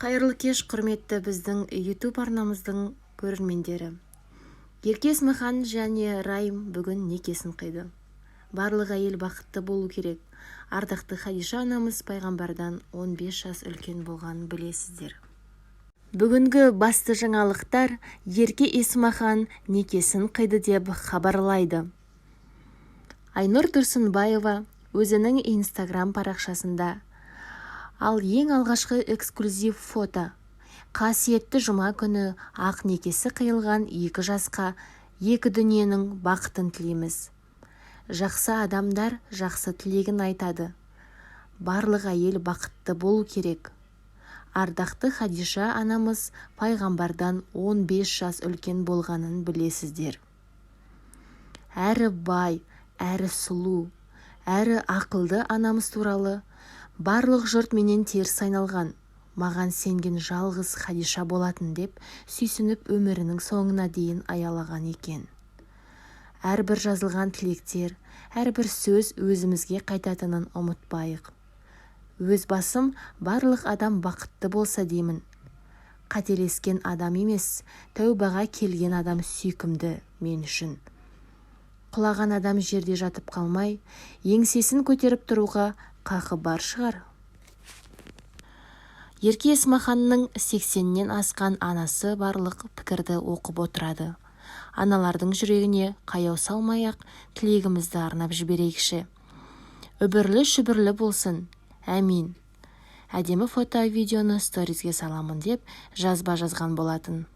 Қайырлы кеш, құрметті біздің YouTube арнамыздың көрермендері! Ерке Есмахан және Райым бүгін некесін қиды. Барлық әйел бақытты болу керек. Ардақты Хадиша анамыз пайғамбардан 15 жас үлкен болғанын білесіздер. Бүгінгі басты жаңалықтар: Ерке Есмахан некесін қиды деп хабарлайды Айнұр Тұрсынбаева өзінің Инстаграм парақшасында. Ал ең алғашқы эксклюзив фото. Қасиетті жұма күні ақ некесі қиылған екі жасқа екі дүниенің бақытын тілейміз. Жақсы адамдар жақсы тілегін айтады. Барлық әйел бақытты болу керек. Ардақты Хадиша анамыз пайғамбардан 15 жас үлкен болғанын білесіздер. Әрі бай, әрі сұлу, әрі ақылды анамыз туралы: «Барлық жұрт менен теріс айналған, маған сенген жалғыз Хадиша болатын», – деп сүйсініп, өмірінің соңына дейін аялаған екен. Әрбір жазылған тілектер, әрбір сөз өзімізге қайтатынын ұмытпайық. Өз басым барлық адам бақытты болса деймін. Қателескен адам емес, тәубаға келген адам сүйкімді мен үшін. Құлаған адам жерде жатып қалмай, еңсесін көтеріп тұруға қақы бар шығар. Ерке Есмаханның 80-нен асқан анасы барлық пікірді оқып отырады. Аналардың жүрегіне қаяу салмай-ақ, тілегімізді арнап жіберейікші. Үбірлі-шүбірлі болсын, әмин. Әдемі фото, видеоны сторизге саламын деп жазба жазған болатын.